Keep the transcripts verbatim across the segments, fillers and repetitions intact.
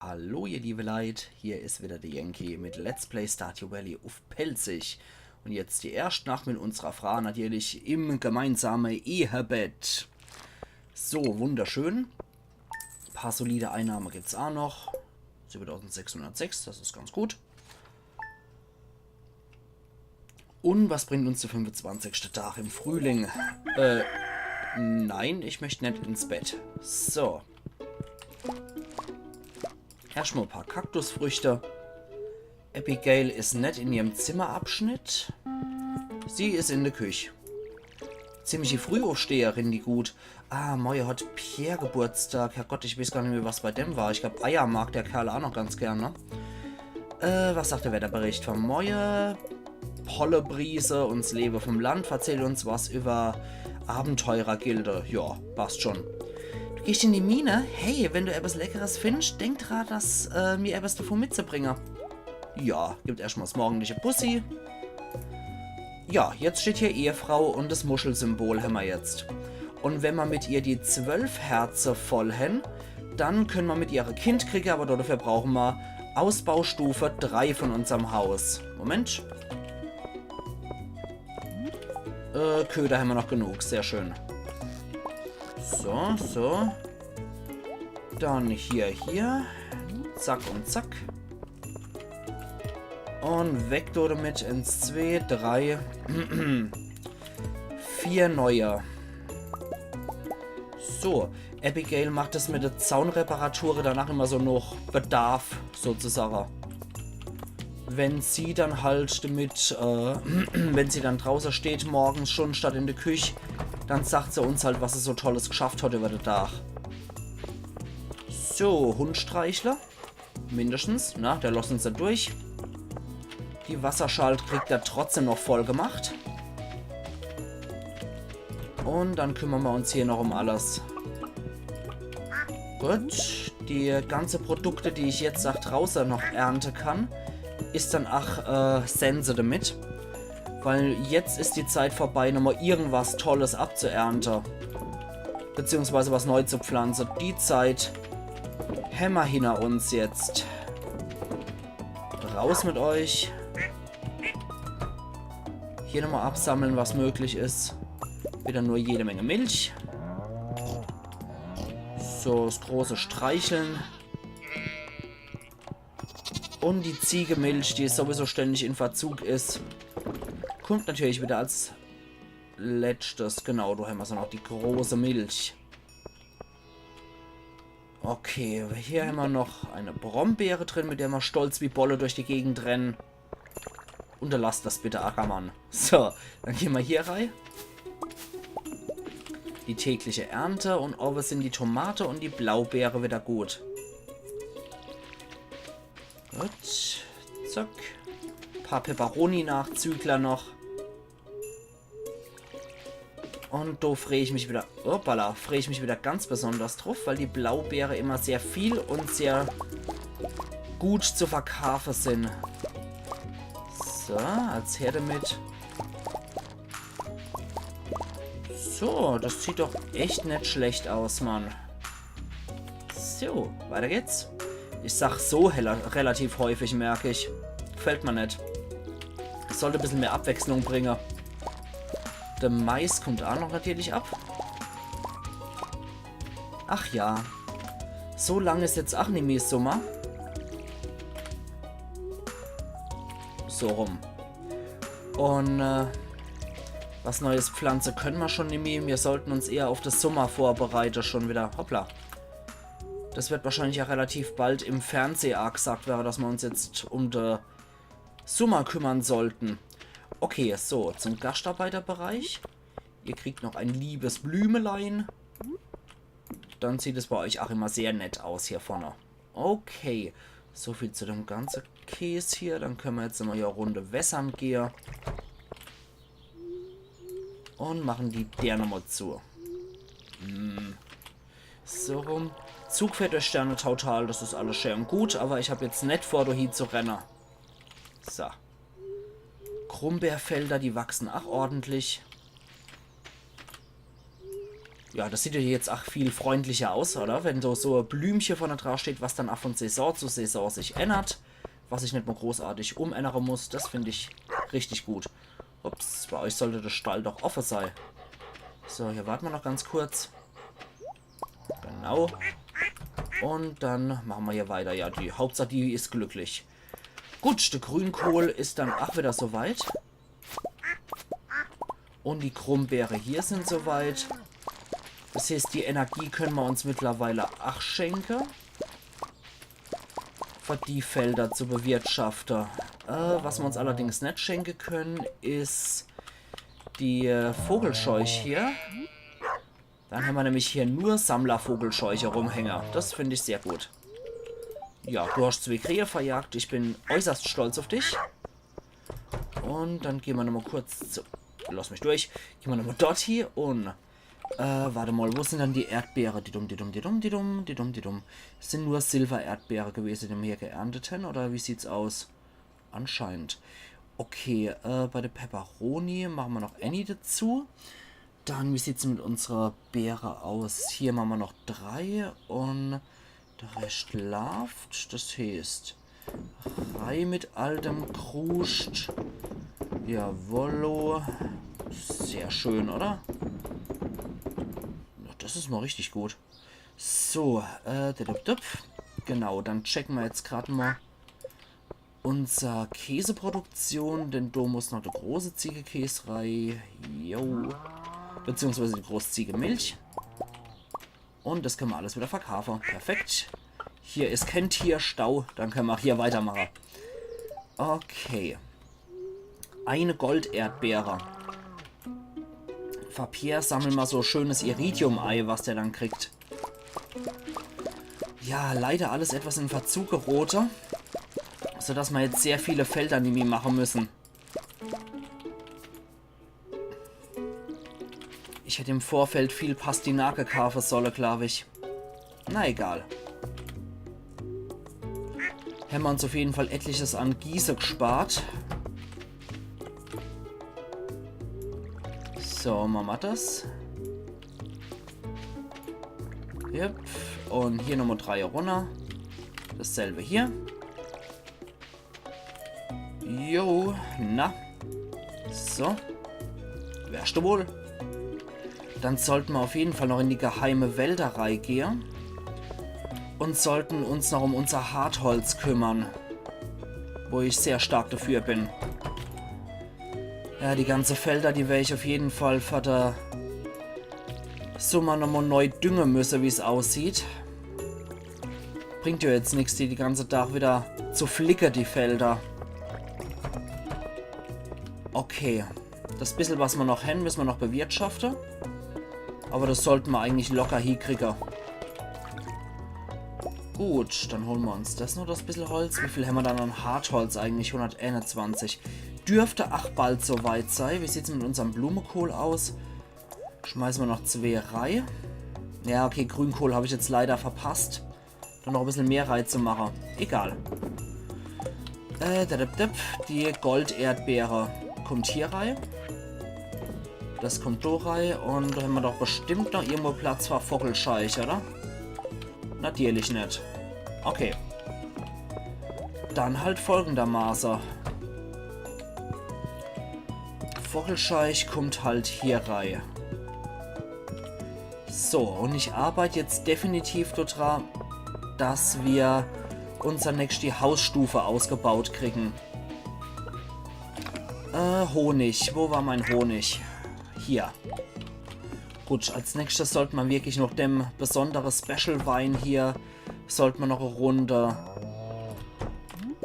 Hallo ihr liebe Leit, hier is wieder de Yankee mit Let's Play Stardew Valley uff Pälzisch. Un jetzt die erscht Nacht mit unserer Fraa natürlich im gemeinsame Ehebett. So, wunderschön. Paar solide Einnahme gibt's a noch. Siebentausendsechshundertsechs, das is ganz gut. Un was bringt uns de fünfundzwanzigschte Tag im Frühling? Äh, nein, ich möcht net ins Bett. So. Erschtmol paar Kaktusfrüchte. Abigail is net in ihrem Zimmerabschnitt. Sie is in de Küch. Ziemliche Frühaufsteherin, die gut. Ah, moje hat Pierre Geburtstag. Herrgott, ich weeß gar nimmi, was bei dem war. Ich glaab, Eier mag der Kerl a noch ganz gern, ne? Äh, was sagt de Wetterbericht von moje? Pollebrise un s Lewe vum Land verzählt uns was iwwer Abenteurergilde. Ja, passt schon. Du gehscht in die Mine? Hey, wenn du ebbes Leckeres findscht, denk dra, das, äh, mir ebbes davon mitzubringe. Ja, gibt erschtmol s morgendliche Bussi. Ja, jetzt steht hier Ehefrau un das Muschelsymbol hämmer jetzt. Un wenn mer mit ihr die zwölf Herze voll hän, dann könne mer mit ihr e Kind kriege, awwer dafür brauche mer Ausbaustufe drei von unserm Haus. Moment. Äh, Köder hämmer noch genug, sehr schön. So, so. Dann hier, hier. Zack un zack. Un weg do damit. Ääns, zwee, drei, vier neue. So, Abigail macht das mit de Zaunreparature danach immer so noch Bedarf, sozusage. Wenn sie dann halt damit, äh, wenn sie dann drauße steht morgens schon statt in de Küch, dann sagt se uns halt, was se so Tolles gschafft hat iwwer de Tag. So, Hund streichle. Mindestens. Na, der losst uns do durch. Die Wasserschalt kriegt er trotzdem noch voll gemacht. Un dann kümmere mer uns hier noch um alles. Gut, die ganze Produkte, die ich jetzt ach drauße noch ernte kann, is dann ach, äh, Sense damit. Weil jetzt is die Zeit vorbei, nochmol irgendwas Tolles abzuernte. Beziehungsweise was neu zu pflanze. Die Zeit hämmer hinner uns jetzt. Raus mit euch. Hier nochmol absammle, was möglich is. Wieder nur jede Menge Milch. So, s große Streichle. Un die Ziegemilch, die sowieso ständig in Verzug is, kummt natürlich wieder als letschtes. Genau, do hämmer se noch, die große Milch. Okay, hier hämmer noch e Brombeere drin, mit der mer stolz wie Bolle durch die Gegend renne. Unterlasst das bitte, Ackermann. So, dann gehn mer hier rei. Die tägliche Ernte un owwe sin die Tomate un die Blaubeere wieder gut. Gut. Zack. Paar Peperoni-Nachzügler noch. Un do free ich mich wieder, hoppala, free ich mich wieder ganz besonders druf, weil die Blaubeere immer sehr viel un sehr gut zu verkaafe sin. So, als her damit. So, das sieht doch echt net schlecht aus, Mann. So, weiter geht's. Ich sag so heller, relativ häufig, merk ich. Gfällt mer net. Sollt e bissel mehr Abwechslung bringe. De Mais kummt ach noch natürlich ab. Ach ja. So lang is jetzt ach nimmi Summer. So rum. Un, äh, was Neues pflanze könne mer schon nimmi. Mir sollten uns eher uff de Summer vorbereite schon wieder. Hoppla. Das wird wahrscheinlich ach relativ bald im Fernseh ach gsagt werre, dass mer uns jetzt um de Summer kümmern sollten. Okay, so, zum Gaschtarbeiterbereich. Ihr kriegt noch e liebes Blümelein. Dann sieht es bei euch ach immer sehr nett aus hier vorne. Okay, so viel zu dem ganze Käs hier. Dann könne mer jetzt nochmol hier e Runde wässern gehe. Un mache die Deer nochmol zu. Hm. So rum. Zug fährt durch Sternetautal, das is alles schää un gut, awwer ich hab jetzt net vor, do hie zu renne. So. Grumbeerfelder, die wachsen ach ordentlich. Ja, das sieht ja jetzt ach viel freundlicher aus, oder? Wenn do so e Blümche vorne dra steht, was dann ach von Saison zu Saison sich ännert, was sich net mo großartig umännere muss, das find ich richtig gut. Ups, bei euch sollt de Stall doch offe sei. So, hier wart ma noch ganz kurz. Genau. Und dann mache ma hier weiter. Ja, die Hauptsach, die is glücklich. Gut, de Grünkohl is dann ach wieder so weit. Und die Krummbeere hier sin so weit. Das heeßt, die Energie könne ma uns mittlerweile ach schenke. Für die Felder zu bewirtschafte. Äh, was ma uns allerdings net schenke könne, is die äh, Vogelscheuch hier. Dann hämmer nämlich hier nur Sammlervogelscheuche rumhänge. Das find ich sehr gut. Ja, du hast zwee Krähe verjagt. Ich bin äußerst stolz auf dich. Und dann gehn ma nochmo kurz zu... Lass mich durch. Gehn ma nochmo dort hie und... Äh, wart mal, wo sin dann die Erdbeere? Didum, didum, didum, didum, didum, didum. Es sin nur Silbererdbeere gewese, die ma hier geerntet hen, oder wie sieht's aus? Anscheinend. Okay, äh, bei de Peperoni mache ma noch äni dazu. Dann, wie sieht's mit unserer Beere aus? Hier mache ma noch drei und de Rescht laaft. Das heeßt, rei mit all dem Kruscht. Jawollo. Sehr schön, oder? Ja, das is mal richtig gut. So, äh, dup, dup, dup. Genau, dann checke ma jetzt grad mal unser Käseproduktion, denn do muss noch de große Ziegekäs rei. Jo. Beziehungsweise die große Ziegemilch. Und das könne ma alles wieder verkaufe. Perfekt. Hier is kän Tierstau. Dann könne ma auch hier weitermache. Okay. Eine Golderdbeere. Für Pierre sammle ma so schönes Iridium-Ei, was der dann kriegt. Ja, leider alles etwas in Verzug gerote, sodass ma jetzt sehr viele Felder nimmi mache müssen. Ich hätt im Vorfeld viel Pastinake kaafe solle, glaub ich. Na egal. Hämmer uns auf jeden Fall etliches an Gieße gspart. So, mache ma das. Yep. Und hier Nummer drei runner. Dasselbe hier. Jo, na. So. Wärst du wohl? Dann sollten wir auf jeden Fall noch in die geheime Welt da reingehe. Und sollten uns noch um unser Hartholz kümmern. Wo ich sehr stark dafür bin. Ja, die ganze Felder, die wär ich auf jeden Fall für de Summer nochmal neu dünge müsse, wie's aussieht. Bringt ja jetzt nix, die die ganze Tag wieder zu flicke, die Felder. Okay. Das bissel, was ma noch hen, müsse ma noch bewirtschafte. Aber das sollte ma eigentlich locker hiekriege. Gut, dann hole ma uns das noch, das bissel Holz. Wie viel hämmer dann an Hartholz eigentlich? Hunderteinundzwanzig. Dürfte ach bald so weit sei. Wie sieht's mit unserm Blumekohl aus? Schmeiße ma noch zwee rei. Ja, okay, Grünkohl hab ich jetzt leider verpasst. Dann noch e bissel mehr rei zu mache. Egal. Äh, da, da, da, die Golderdbeere kommt hier rei. Das kommt do rei. Und da hämmer doch bestimmt noch irgendwo Platz für Vogelscheich, oder? Natürlich net. Okay. Dann halt folgendermaße. Vogelscheich kommt halt hier rei. So, und ich arbeite jetzt definitiv dodra, dass wir unser nächste Hausstufe ausgebaut kriegen. Äh, Honig. Wo war mein Honig? Hier. Gut, als nächstes sollte ma wirklich noch dem besondere Special-Wein hier, sollte ma noch e Runde,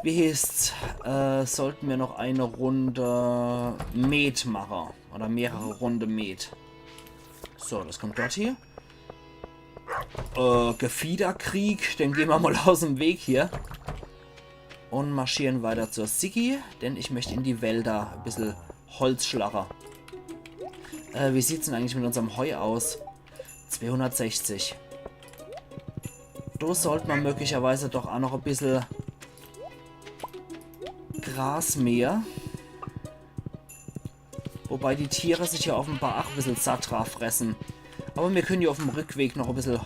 wie heißt's, äh, sollten wir noch eine Runde Met mache. Oder mehrere Runde Met. So, das kommt dort hier. Äh, Gefiederkrieg, den gehen wir mal aus dem Weg hier. Und marschieren weiter zur Siggi, denn ich möchte in die Wälder e bissel Holz schlache. Äh, wie sieht's denn eigentlich mit unserm Heu aus? Zweihundertsechzig. Do sollte ma möglicherweise doch auch noch e bissel Gras mähe. Wobei die Tiere sich ja offenbar ach e bissel satt dra fresse. Aber mir können ja auf dem Rückweg noch ein bisschen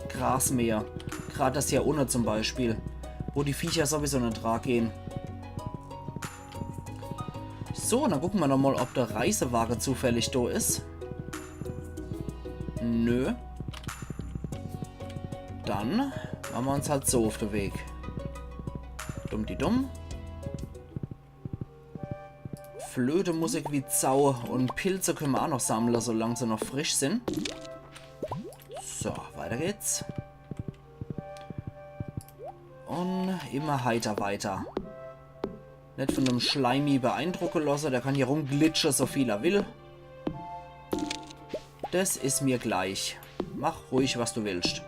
Gras mähe. Grad das hier unne zum Beispiel, wo die Viecher sowieso net dra gehen. So, dann gucken wir noch mal, ob der Reisewagen zufällig da ist. Nö. Dann machen wir uns halt so auf den Weg. Dumm die dumm. Flöte, Musik wie Sau und Pilze können wir auch noch sammeln, solange sie noch frisch sind. So, weiter geht's. Und immer heiter weiter. Net von dem Schleimi beeindrucke lasse, der kann hier rumglitsche, so viel er will. Das is mir gleich. Mach ruhig, was du willst.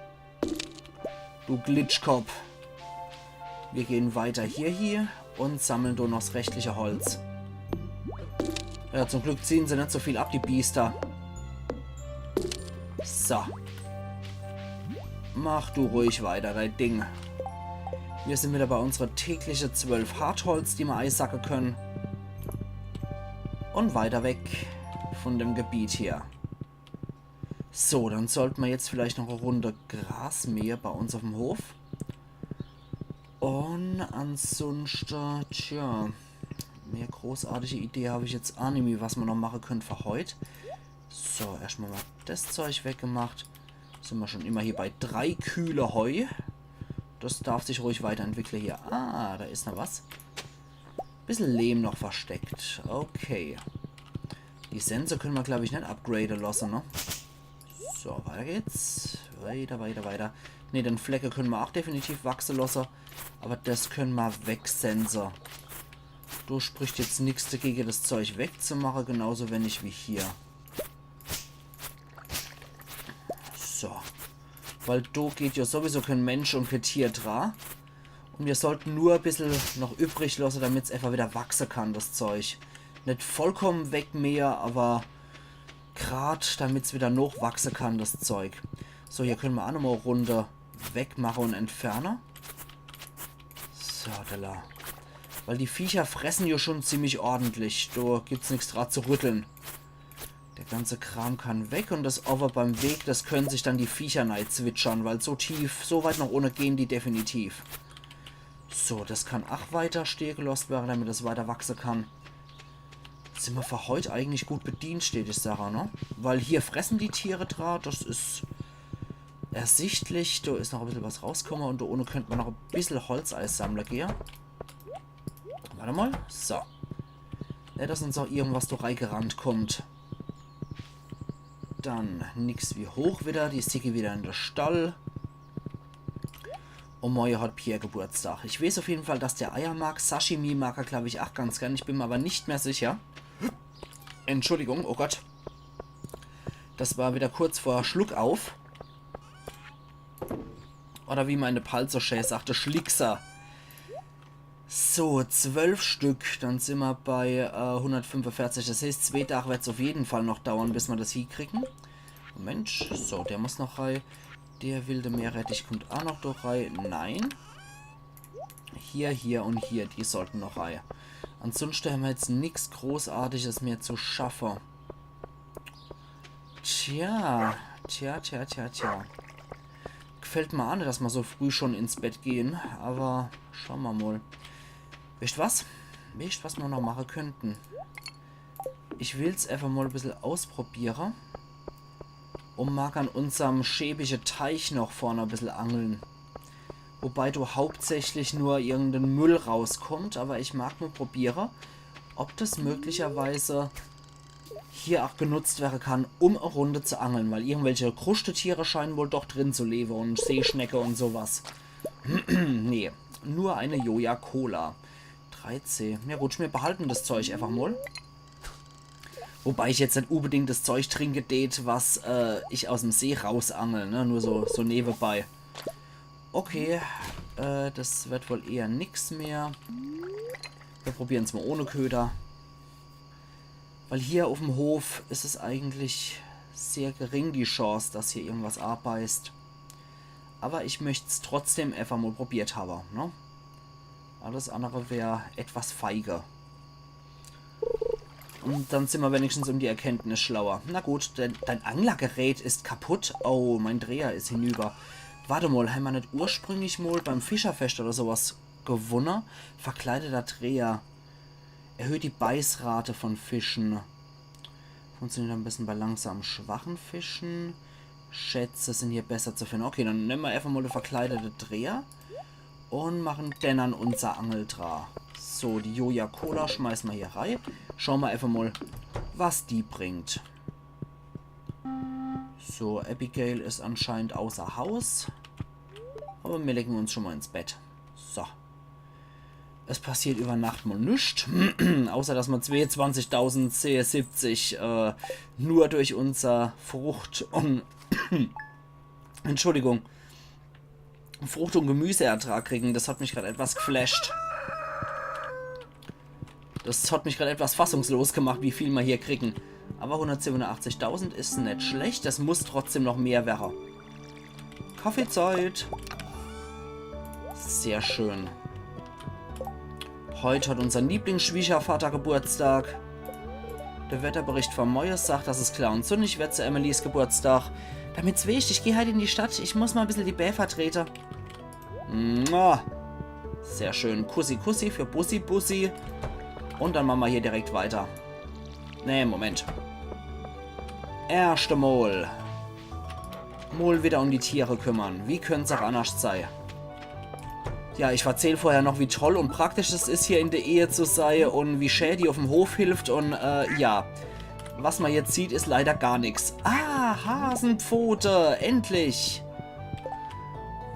Du Glitschkopf. Wir gehen weiter hier, hier und sammeln do noch das restliche Holz. Ja, zum Glück ziehen sie net so viel ab, die Biester. So. Mach du ruhig weiter, dein Ding. Wir sind wieder bei unsere tägliche zwölf Hartholz, die wir eisacke können. Und weiter weg von dem Gebiet hier. So, dann sollten wir jetzt vielleicht noch eine Runde Gras mähe bei uns auf dem Hof. Und ansonsten, tja, mehr großartige Idee habe ich jetzt auch nicht mehr, was wir noch machen können für heute. So, erstmal mal das Zeug weggemacht. Sind wir schon immer hier bei drei Kühle Heu. Das darf sich ruhig weiterentwickeln hier. Ah, da ist noch was. Bisschen Lehm noch versteckt. Okay. Die Sense können wir, glaube ich, nicht upgraden lassen, ne? So, weiter geht's. Weiter, weiter, weiter. Ne, den Flecke können wir auch definitiv wachsen lassen. Aber das können wir wegsense. Da spricht jetzt nichts dagegen, das Zeug wegzumachen, genauso wenig wie hier. So. Weil da geht ja sowieso kein Mensch und kein Tier dra. Und wir sollten nur ein bisschen noch übrig lassen, damit's einfach wieder wachsen kann, das Zeug. Nicht vollkommen wegmähe, aber grad damit's wieder noch wachsen kann, das Zeug. So, hier können wir auch nochmal eine Runde wegmachen und entfernen. So, da. Weil die Viecher fressen ja schon ziemlich ordentlich. Da gibt's nichts dran zu rütteln. Der ganze Kram kann weg und das Over beim Weg, das können sich dann die Viecher nei zwitschern, weil so tief, so weit nach unten gehen die definitiv. So, das kann auch weiter stehen gelassen werden, damit das weiter wachsen kann. Sind wir für heute eigentlich gut bedient, steht die Sache, ne? Weil hier fressen die Tiere dra, das ist ersichtlich. Da ist noch ein bisschen was rausgekommen und da unten könnte man noch ein bisschen Holz einsammeln gehen. Warte mal, so. Nicht, dass uns auch irgendwas da reingerannt kommt. Dann nix wie hoch wieder, die Sicki wieder in der Stall. Und morgen hat Pierre Geburtstag. Ich weiß auf jeden Fall, dass der Eier mag. Sashimi mag er, glaube ich, auch ganz gern. Ich bin mir aber nicht mehr sicher. Entschuldigung, oh Gott. Das war wieder kurz vor Schluckauf. Oder wie meine Palz so schön sagte, Schlickser. So, zwölf Stück. Dann sind wir bei äh, hundertfünfundvierzig. Das heißt, zwei Tage wird's auf jeden Fall noch dauern, bis wir das hinkriegen. Moment, so, der muss noch rein. Der wilde Meerrettich kommt auch noch da rein. Nein. Hier, hier und hier, die sollten noch rein. Ansonsten haben wir jetzt nichts Großartiges mehr zu schaffen. Tja, tja, tja, tja, tja. Gefällt mir auch nicht, dass wir so früh schon ins Bett gehen, aber schauen wir mal. Wisst was? Wisst, was wir noch machen könnten? Ich will's einfach mal ein bisschen ausprobieren. Und mag an unserem schäbige Teich noch vorne ein bisschen angeln. Wobei da hauptsächlich nur irgendein Müll rauskommt, aber ich mag mal probieren, ob das möglicherweise hier auch genutzt werden kann, um eine Runde zu angeln, weil irgendwelche Kruschtetiere scheinen wohl doch drin zu leben und Seeschnecke und sowas. Nee, nur eine Joja Cola. Dreizehn. Ja gut, wir behalten das Zeug einfach mal. Wobei ich jetzt nicht unbedingt das Zeug trinke tät, was äh, ich aus dem See rausangel, ne? Nur so, so nebenbei. Okay, äh, das wird wohl eher nix mehr. Wir probieren's mal ohne Köder. Weil hier auf dem Hof ist es eigentlich sehr gering, die Chance, dass hier irgendwas abeißt. Aber ich möcht's trotzdem einfach mal probiert haben, ne? Alles andere wär etwas feige. Und dann sin mer wenigstens um die Erkenntnis schlauer. Na gut, dein, dein Anglergerät ist kaputt. Oh, mein Dreher is hinüber. Warte mal, hämmer net ursprünglich mal beim Fischerfest oder sowas gewonne? Verkleideter Dreher. Erhöht die Beißrate von Fischen. Funktioniert am besten bei langsam schwachen Fischen. Schätze sin hier besser zu finden. Okay, dann nemme mer einfach mal de verkleidete Dreher und machen den an unser Angel dra. So, die Joja Cola schmeiß mer hier rei. Schau mer einfach mal, was die bringt. So, Abigail is anscheinend außer Haus. Aber mir legen uns schon mal ins Bett. So. Es passiert über Nacht mal nix. Außer, dass mer zweeunzwanzigtausend siebzig äh, nur durch unser Frucht und Entschuldigung, Frucht- und Gemüseertrag kriegen. Das hat mich gerade etwas geflasht. Das hat mich gerade etwas fassungslos gemacht, wie viel mer hier kriegen. Aber hundertsiebenundachtzigtausend is net schlecht. Das muss trotzdem noch mehr werre. Kaffeezeit. Sehr schön. Heut hat unser Lieblingsschwiegervater Geburtstag. Der Wetterbericht von morje sagt, dass es klar und sonnig wird zu Emilys Geburtstag. Damit's weescht, ich geh halt in die Stadt. Ich muss mal e bissel die Bää vertrete. Mua. Sehr schön. Kussi, Kussi für Bussi, Bussi. Und dann machen mer hier direkt weiter. Nee, Moment. Erscht emol. Mol wieder um die Tiere kümmern. Wie könnt's auch annerscht sei? Ja, ich verzähl vorher noch, wie toll und praktisch es is, hier in der Ehe zu sei und wie schä die uff'm Hof hilft und, äh, ja. Was mer jetzt sieht, is leider gar nix. Ah, Hasenpfote, endlich.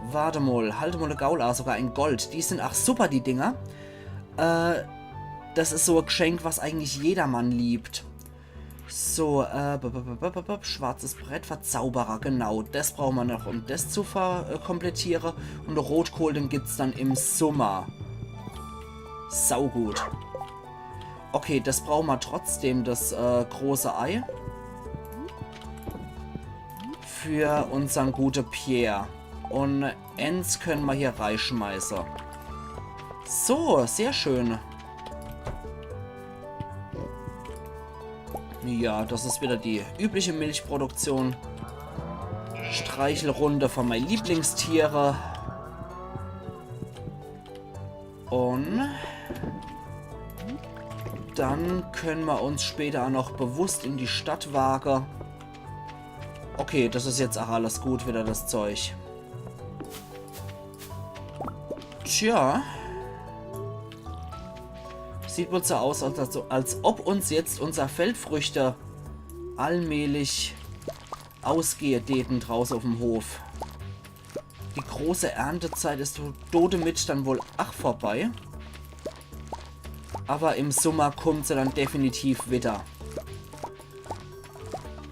Warte mol, halt mol de Gaul a, sogar in Gold. Die sin ach super, die Dinger. Äh, das is so e Geschenk, was eigentlich jedermann liebt. So, äh, b -b -b -b -b -b schwarzes Brett, Verzauberer, genau. Das brauche mer noch, um das zu ver äh, komplettiere. Und de Rotkohl, den gibt's dann im Summer. Saugut. Okay, das brauche mer trotzdem, das äh, große Ei. Für unsern gute Pierre. Und ens könne mer hier reischmeiße. So, sehr schön. Ja, das is wieder die übliche Milchproduktion. Streichelrunde von mei Lieblingstiere. Und dann könne mer uns später auch noch bewusst in die Stadt wage. Okay, das is jetzt auch alles gut wieder, das Zeug. Tja. Sieht wohl so aus, als, als, als ob uns jetzt unser Feldfrüchte allmählich ausgehe däten drauße uff'm Hof. Die große Erntezeit is do-, dodemit dann wohl ach vorbei. Aber im Summer kummt se dann definitiv wieder.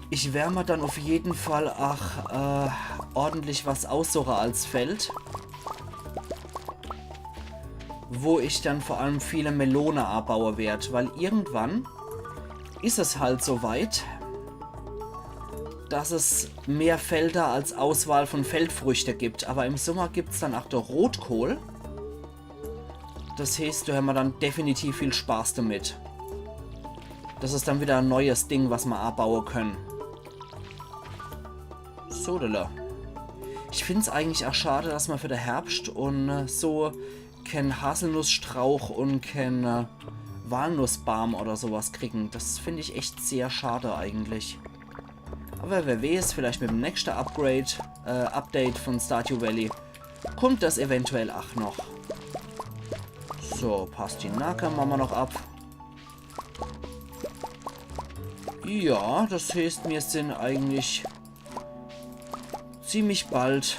Ich wer mer dann uff jeden Fall ach äh, ordentlich was aussuche als Feld, wo ich dann vor allem viele Melone abaue werd, weil irgendwann is es halt so weit, dass es mehr Felder als Auswahl von Feldfrüchte gibt. Aber im Summer gibt's dann ach de Rotkohl. Das heeßt, do hämmer dann definitiv viel Spaß damit. Das is dann wieder e neues Ding, was mer abaue könne. So, lala. Ich find's eigentlich ach schade, dass mer für de Herbscht und äh, so kän Haselnussstrauch und kän äh, Walnussbaam oder sowas kriegen. Das find ich echt sehr schade eigentlich. Aber wer weeß, vielleicht mit'm nächschte Upgrade, äh, Update von Stardew Valley kummt das eventuell ach noch. So, Pastinake mache mer noch ab. Ja, das heeßt, mir sin eigentlich ziemlich bald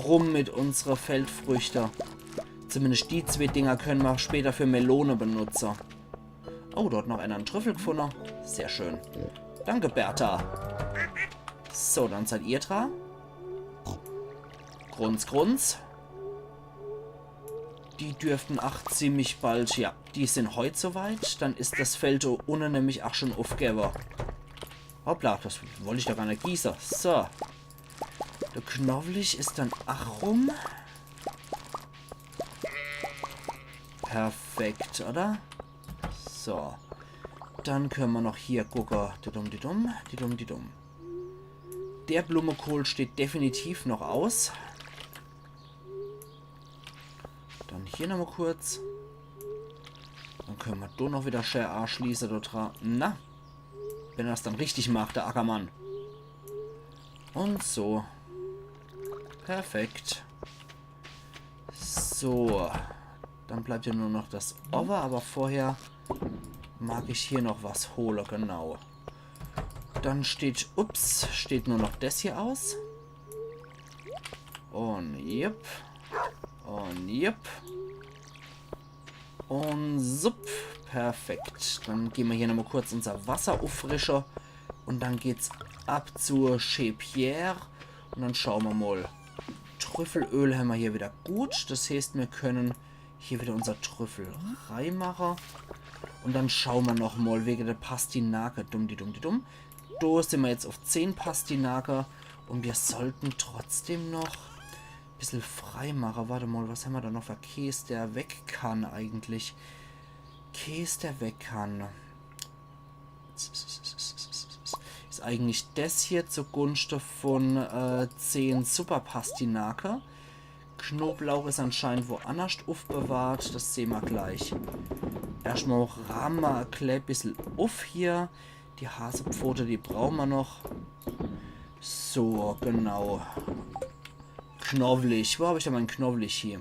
rum mit unsere Feldfrüchte. Zumindest die zwee Dinger könne mer später für Melone benutze. Oh, dort noch einer en Trüffel gefunne. Sehr schön. Danke, Bertha. So, dann seid ihr dra. Grunz, grunz. Die dürften ach ziemlich bald, ja, die sin heut soweit. Dann is das Feld do unne nämlich ach schon uffgewwe. Hoppla, das wollt ich doch gar net gieße. So. De Knowlich is dann ach rum. Perfekt, oder? So. Dann könne mer noch hier gucke. Didum, didum, didum, didum. Der Blumekohl steht definitiv noch aus. Dann hier nochmal kurz. Dann könne mer do noch wieder schee aaschließe do dra. Na? Wenn er's dann richtig macht, der Ackermann. Und so. Perfekt. So. Dann bleibt ja nur noch das Owwe, aber vorher mag ich hier noch was hole, genau. Dann steht, ups, steht nur noch des hier aus. Und yep. Und yep. Und sup. Perfekt. Dann gehn mer hier nochmal kurz unser Wasser uffrische. Und dann geht's ab zu Chez Pierre. Und dann schaue mer mal. Trüffelöl hämmer hier wieder gut. Das heeßt, mir können hier wieder unser Trüffel reimache. Und dann schaue mer noch mal wege der Pastinake. Dumm, die dumm, die dumm. Do sin mer jetzt auf zehn Pastinake. Und mir sollten trotzdem noch bissel freimache. Wart mal, was hämmer da noch für Käs, der weg kann eigentlich? Käs, der weg kann. Is eigentlich des hier zugunschte von äh, zehn Superpastinake? Knoblauch is anscheinend woannerscht uffbewahrt, das sehn mer gleich. Erschtmal raame mer e klä bissel uff hier. Die Hasepfote, die brauche mer noch. So, genau. Knowlich. Wo hab ich denn mein Knowlich hier?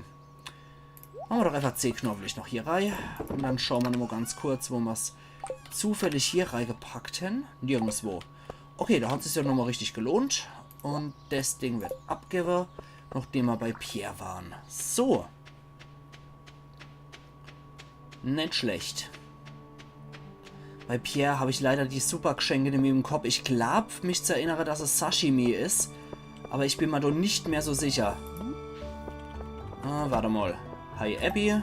Mache mer doch einfach zehn Knowlich noch hier rei. Und dann schaue mer nochmal ganz kurz, wo mer's zufällig hier reigepackt hen. Nirgendswo. Okay, da hat sich's ja nochmal richtig gelohnt. Und des Ding wird abgewwe, nachdem mer bei Pierre waren. So. Net schlecht. Bei Pierre hab ich leider die Supergeschenke nimmi im Kopp. Ich glaub, mich zu erinnere, dass es Sashimi is. Aber ich bin mer doch net mehr so sicher. Ah, wart mal. Hi, Abby.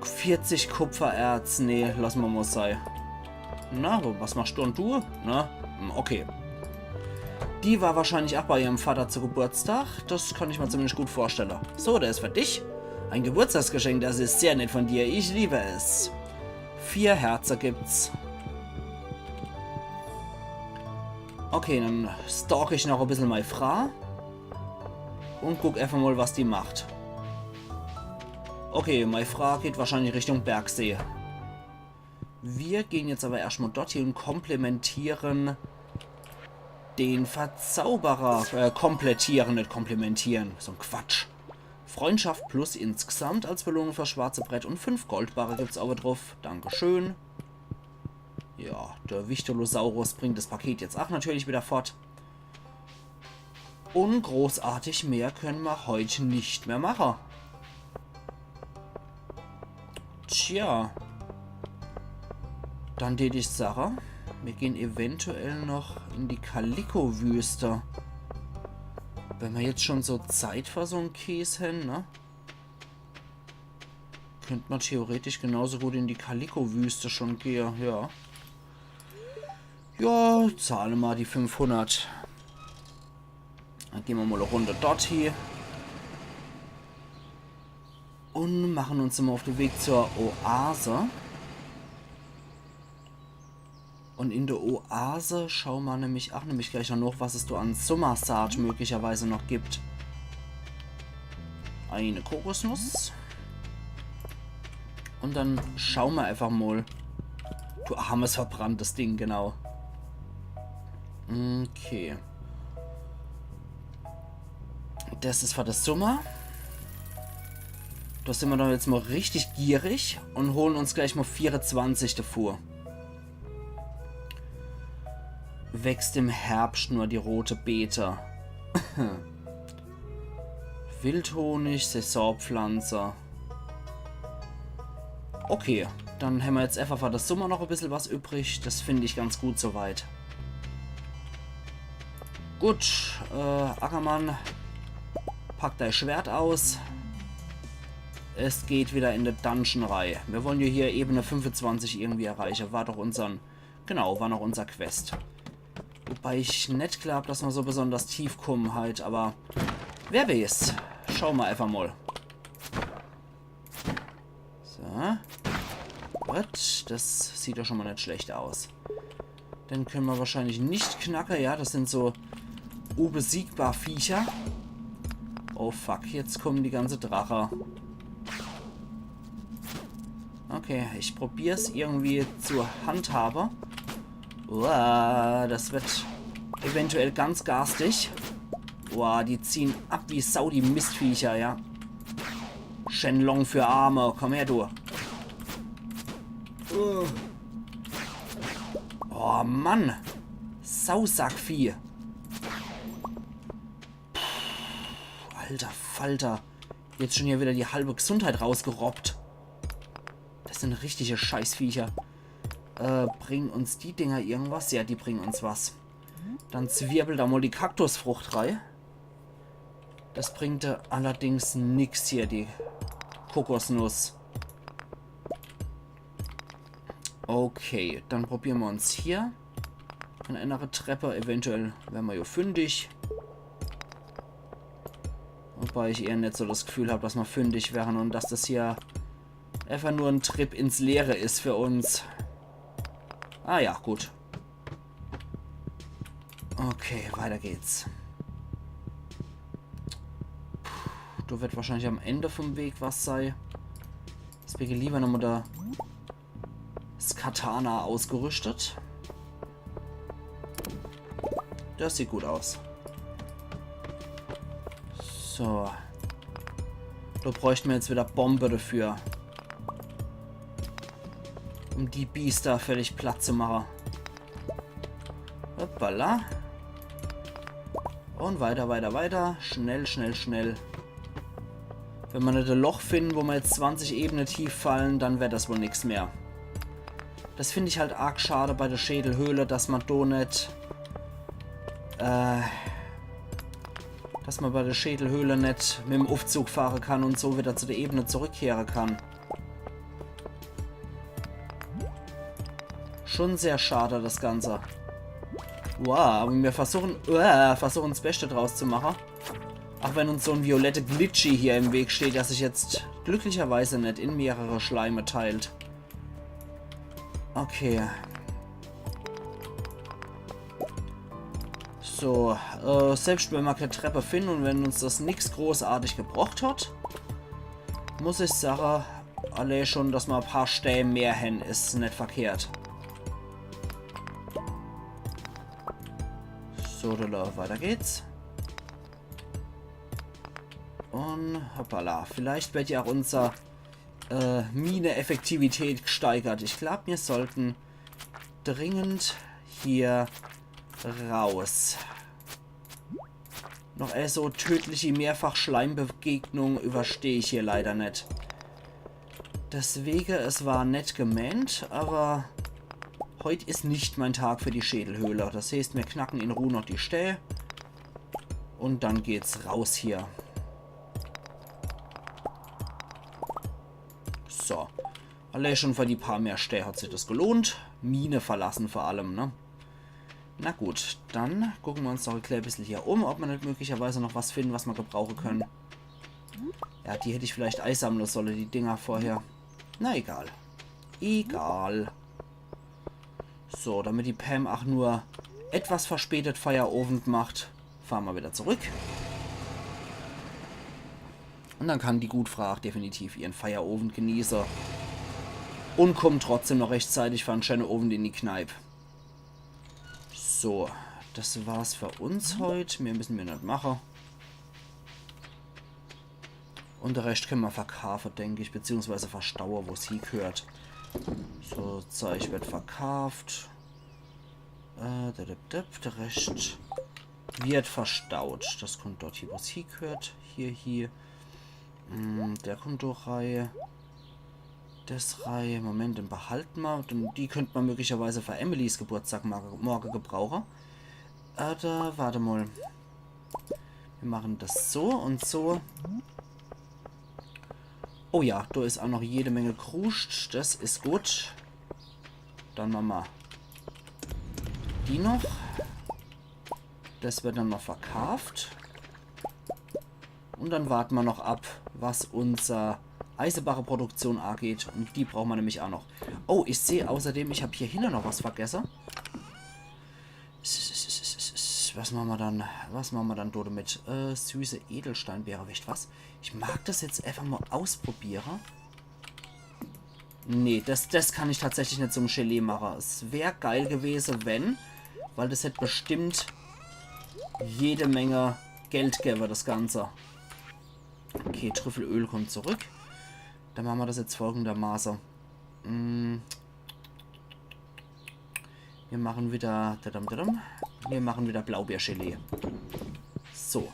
Vierzig Kupfererz. Nee, lass mer mal sei. Na, was machst du und du? Na, hm, okay. Die war wahrscheinlich auch bei ihrem Vater zu Geburtstag. Das kann ich mir zumindest gut vorstellen. So, der is für dich. Ein Geburtstagsgeschenk, das ist sehr nett von dir. Ich liebe es. Vier Herze gibt's. Okay, dann stalk ich noch e bissel mei Fra. Und guck einfach mal, was die macht. Okay, mei Fra geht wahrscheinlich Richtung Bergsee. Wir gehen jetzt aber erschtmal dorthin und komplementieren den Verzauberer. Äh, komplettieren, net komplementieren. So ein Quatsch. Freundschaft plus insgesamt als Belohnung fürs schwarze Brett und fünf Goldbarre gibt's aber drauf. Dankeschön. Ja, der Wichtolosaurus bringt das Paket jetzt auch natürlich wieder fort. Und großartig mehr können mer heut nicht mehr mache. Tja. Dann tät ich sache, mir gehen eventuell noch in die Kaliko-Wüste. Wenn mer jetzt schon so Zeit für so en Käs hän, ne? Könnt mer theoretisch genauso gut in die Kaliko-Wüste schon gehe, ja. Ja, zahle mer die fünfhundert. Dann gehen mer mal e Runde dort hie. Und machen uns mal auf den Weg zur Oase. Und in der Oase schaue mer nämlich auch nämlich gleich noch, was es da an Summersaat möglicherweise noch gibt. Eine Kokosnuss. Und dann schaue mer einfach mal. Du armes, verbranntes Ding, genau. Okay. Das is für das Summer. Da sind wir doch jetzt mal richtig gierig und holen uns gleich mal vierundzwanzig davor. Wächst im Herbst nur die rote Beete. Wildhonig, Saisonpflanze. Okay, dann hämmer jetzt einfach für das Summer noch e bissel was übrig. Das find ich ganz gut soweit. Gut, äh, Ackermann, pack dei Schwert aus. Es geht wieder in de Dungeon rei. Wir wollen ja hier Ebene fünfundzwanzig irgendwie erreichen. War doch unsern, genau, war noch unser Quest. Wobei ich net glaub, dass mer so besonders tief kommen halt, aber wer weiß. Schaue mer einfach mal. So. Oh, Gut, das sieht doch schon mal net schlecht aus. Den könne mer wahrscheinlich net knacke. Ja, das sind so unbesiegbar Viecher. Oh fuck, jetzt kommen die ganze Drache. Okay, ich probier's irgendwie zu handhabe. Uah, das wird eventuell ganz garstig. Uah, die ziehen ab wie Sau, die Mistviecher, ja. Shenlong für Arme, komm her, du. Oh Mann. Sausackvieh. Puh, alter Falter. Jetzt schon hier wieder die halbe Gesundheit rausgerobbt. Das sind richtige Scheißviecher. Äh, bringen uns die Dinger irgendwas? Ja, die bringen uns was. Dann zwirbel da mal die Kaktusfrucht rei. Das bringt allerdings nix hier, die Kokosnuss. Okay, dann probiere mer uns hier an einer Treppe. Eventuell wern mer jo fündig. Wobei ich eher net so das Gefühl hab, dass mer fündig wären und dass das hier einfach nur en Trip ins Leere is für uns. Ah ja, gut. Okay, weiter geht's. Puh, do wird wahrscheinlich am Ende vom Weg was sei. Deswege lieber nochmal da das Katana ausgerüstet. Das sieht gut aus. So. Do bräuchte mer jetzt wieder Bombe dafür. Um die Biester völlig platt zu mache. Hoppala. Und weiter, weiter, weiter. Schnell, schnell, schnell. Wenn mer net e Loch finden, wo mer jetzt zwanzig Ebene tief fallen, dann werd das wohl nix mehr. Das find ich halt arg schade bei der Schädelhöhle, dass mer do net, äh, dass mer bei der Schädelhöhle net mit dem Uffzug fahre kann und so wieder zu der Ebene zurückkehre kann. Schon sehr schade, das Ganze. Wow, aber wir versuchen, äh, versuchen das Beste draus zu machen. Auch wenn uns so ein violette Glitchy hier im Weg steht, das sich jetzt glücklicherweise nicht in mehrere Schleime teilt. Okay. So, äh, selbst wenn wir keine Treppe finden und wenn uns das nix großartig gebracht hat, muss ich sagen, alle schon, dass wir ein paar Stää mehr haben, ist nicht verkehrt. So, lala, weiter geht's. Und hoppala, vielleicht wird ja auch unser, äh, Mine-Effektivität gesteigert. Ich glaub, wir sollten dringend hier raus. Noch, äh, so tödliche Mehrfach-Schleimbegegnung übersteh ich hier leider nicht. Deswege, es war nett gemeint, aber heut ist nicht mein Tag für die Schädelhöhle. Das heißt, wir knacken in Ruhe noch die Stää. Und dann geht's raus hier. So. Alle schon für die paar mehr Stää hat sich das gelohnt. Mine verlassen vor allem, ne? Na gut, dann gucken wir uns noch ein klein bisschen hier um, ob wir nicht möglicherweise noch was finden, was wir gebrauchen können. Ja, die hätte ich vielleicht einsammeln sollen, die Dinger vorher. Na egal. Egal. So, damit die Pam auch nur etwas verspätet Feierabend macht, fahren wir wieder zurück. Und dann kann die gute Frau auch definitiv ihren Feierabend genießen. Und kommt trotzdem noch rechtzeitig für einen schönen Abend in die Kneipe. So, das war's für uns heut. Mehr müssen wir nicht machen. Und der Rest können wir verkaufen, denke ich, beziehungsweise verstauen, wo's hingehört. So, Zeug wird verkauft. Äh, da, da, da, der Rest wird verstaut. Das kommt dort hier, wo's hingehört. Hier, hier. Mm, der kommt doch rei. Das rei. Moment, den behalten wir. Den, die könnte man möglicherweise für Emilys Geburtstag morge, morge gebrauchen. Oder, warte mal. Wir machen das so und so. Oh ja, da ist auch noch jede Menge Kruscht. Das ist gut. Dann machen wir die noch. Das wird dann noch verkauft. Und dann warten wir noch ab, was unser Eisebarreproduktion ageht. Un die brauche mer nämlich aa noch. Oh, ich seh außerdem, ich hab hier hinne noch was vergesse. Was mache mer dann? Was mache mer dann do demit? Äh, süße Edelsteinbeere, weescht was? Ich mag das jetzt einfach mol ausprobiere. Nee, das, das kann ich tatsächlich net zum Gelee mache. Es wär geil gewese, wenn, weil das hätt bestimmt jede Menge Geld gewwe, das Ganze. Okay, Trüffelöl kommt zurück. Dann mache mer das jetzt folgendermaße. Mm. Mir mache wieder, dadam, dadam. Mir mache wieder Blaubeergelee. So.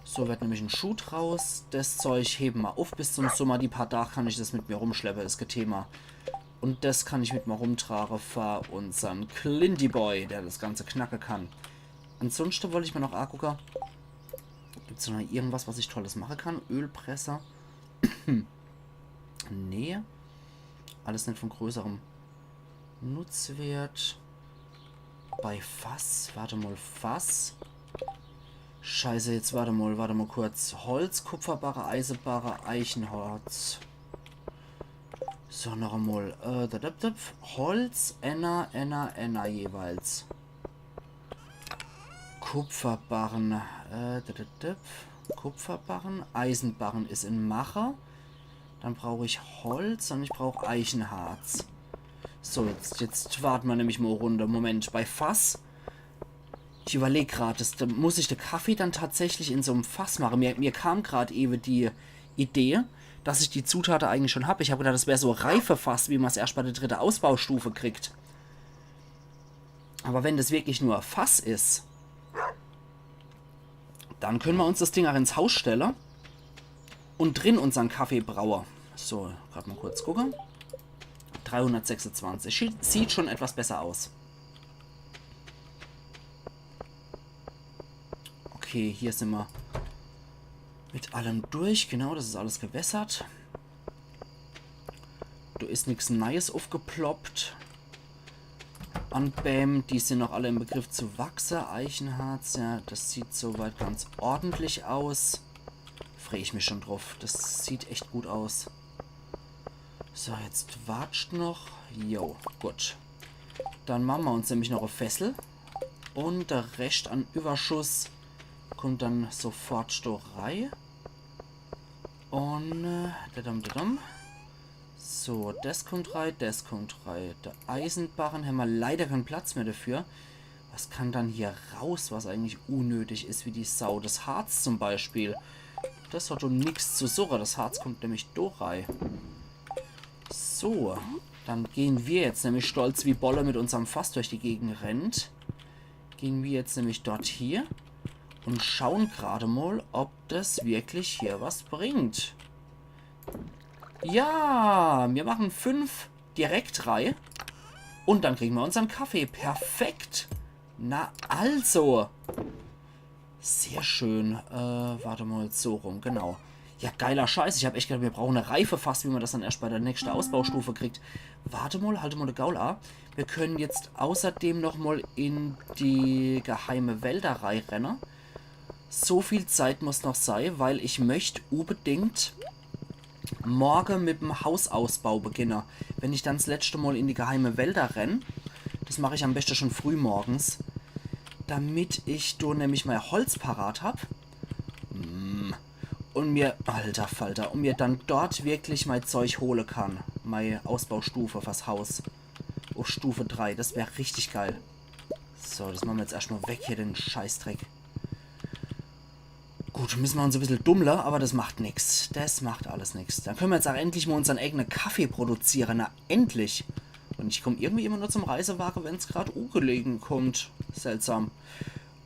So werd nämlich en Schuh draus. Das Zeug hewe mer uff bis zum Summer. Die paar Dag kann ich das mit mir rumschleppe, is kee Thema. Un das kann ich mit mir rumtrage für unsern Clindy Boy, der das Ganze knacke kann. Ansunschte wollt ich mer noch agucke, gibt's noch irgendwas, was ich Tolles mache kann? Ölpresse? Nee. Alles net von größerem Nutzwert. Bei Fass, wart emol, Fass. Scheiße, jetzt wart emol, wart emol kurz. Holz, Kupferbarre, Eisebarre, Eichenharz. So, noch emol. Äh, da, da, da. Holz, enner, enner, enner jeweils. Kupferbarren. Äh, da, da, da. Kupferbarren. Eisenbarren is in Mache. Dann brauch ich Holz un ich brauch Eichenharz. So, jetzt, jetzt wart mer nämlich mol e Runde. Moment, bei Fass. Ich überleg grad, das, da muss ich de Kaffee dann tatsächlich in so'm Fass mache. Mir, mir kam grad ewe die Idee, dass ich die Zutate eigentlich schon hab. Ich hab gedacht, das wär so e Reifefass, wie mer's erscht bei de dritte Ausbaustufe kriegt. Aber wenn das wirklich nur e Fass is, dann könne mer uns das Ding aa ins Haus stelle un drin unsern Kaffee braue. So, grad mol kurz gucke. Dreihundertsechsundzwanzig. Sieht, sieht schon etwas besser aus. Okay, hier sin mer mit allem durch. Genau, das is alles gewässert. Do is nix Neies uffgeploppt. An Bääm, die sin noch alle im Begriff zu wachse. Eichenharz, ja, das sieht soweit ganz ordentlich aus. Free ich mich schon druff. Das sieht echt gut aus. So, jetzt watscht noch. Jo, gut. Dann mache mer uns nämlich noch e Fässel. Un de Rescht an Überschuss kommt dann sofort do rei. Un, äh, dadam, dadam. So, das kommt rei, das kommt rei. De Eisenbarren hämmer leider kän Platz mehr dafür. Was kann dann hier raus, was eigentlich unnötig is wie die Sau? Das Harz zum Beispiel. Das hat doch nix zu suche. Das Harz kommt nämlich do rei. So, dann gehn mer jetzt nämlich stolz wie Bolle mit unserm Fass durch die Gegend rennt. Gehn mer jetzt nämlich dort hier un schauen grad mol, ob das wirklich hier was bringt. Ja, mir mache fünf direkt rei. Un dann kriege mer unsern Kaffee. Perfekt. Na also. Sehr schön. Äh, wart mol, so rum, genau. Ja, geiler Scheiß. Ich hab echt gedacht, mir brauche e Reifefass, wie mer das dann erscht bei de nächschte Ausbaustufe kriegt. Wart mol, halt mol de Gaul a. Mir könne jetzt außerdem noch mol in die geheime Wälder rei renne. So viel Zeit muss noch sei, weil ich möcht unbedingt morge mit'm Hausausbau beginne. Wenn ich dann 's letschte Mol in die geheime Wälder renn, das mach ich am beschte schon frühmorgens, damit ich do nämlich mei Holz parat hab. Mm. Un mir, alter Falter, un mir dann dort wirklich mei Zeug hole kann. Mei Ausbaustufe fürs Haus. Uff Stufe drei, das wär richtig geil. So, das mache mer jetzt erscht mol weg hier, den Scheißdreck. Gut, müsse mer uns e bissel dummle, aber das macht nix. Das macht alles nix. Dann könne mer jetzt ach endlich mol unsern eigene Kaffee produziere. Na, endlich. Un ich komm irgendwie immer nur zum Reisewage, wenn's grad ugelegen kommt. Seltsam.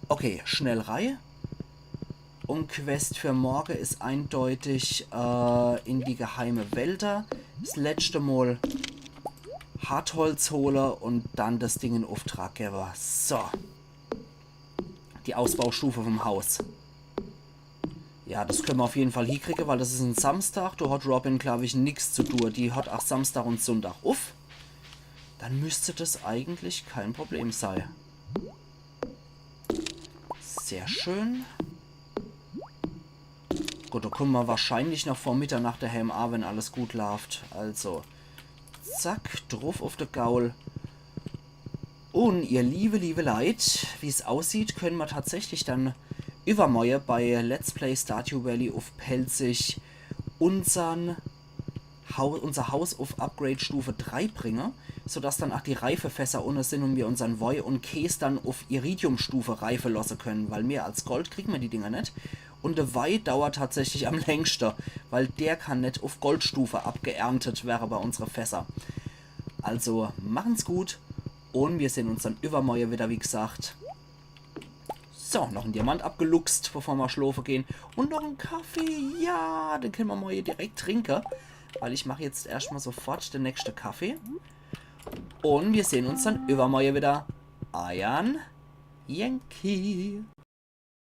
Okay, schnell rei. Un Quest für morge is eindeutig, äh, in die geheime Wälder. 's letschte Mol Hartholz hole un dann das Ding in Ufftrag gewwe. So. Die Ausbaustufe vom Haus. Ja, das könne mer uff jeden Fall hiekriege, weil das is en Samstag. Do hat Robin, glaub ich, nix zu tue. Die hat ach Samstag un Sunntag uff. Dann müsst das eigentlich kein Problem sei. Sehr schön. Gut, do kumme mer wahrscheinlich noch vor Mitternacht deheem a, wenn alles gut laaft. Also, zack, druff uff de Gaul. Un ihr liewe, liewe Leit, wie's aussieht, kenne mer tatsächlich dann iwwermorje bei Let's Play Stardew Valley uff Pälzisch unsern Hau unser Haus uff Upgrade Stufe drei bringe, sodass dann ach die Reifefässer unne sin un mir unsern Woi un Kees dann uff Iridium-Stufe reife losse kenne, weil mehr als Gold kriege mer die Dinger net. Un de Woi dauert tatsächlich am längschte, weil der kann net uff Goldstufe abgeerntet werre bei unsere Fässer. Also machen's gut un mir sehn uns dann iwwermorje widder, wie gesagt. So, noch en Diamant abgeluchst, bevor mer schlofe gehn. Un noch en Kaffee. Ja, den kenne mer morje direkt trinke. Weil ich mach jetzt erscht mol sofort de nächschte Kaffee. Un mir sehn uns dann iwwermorje widder. Eiern Yankee.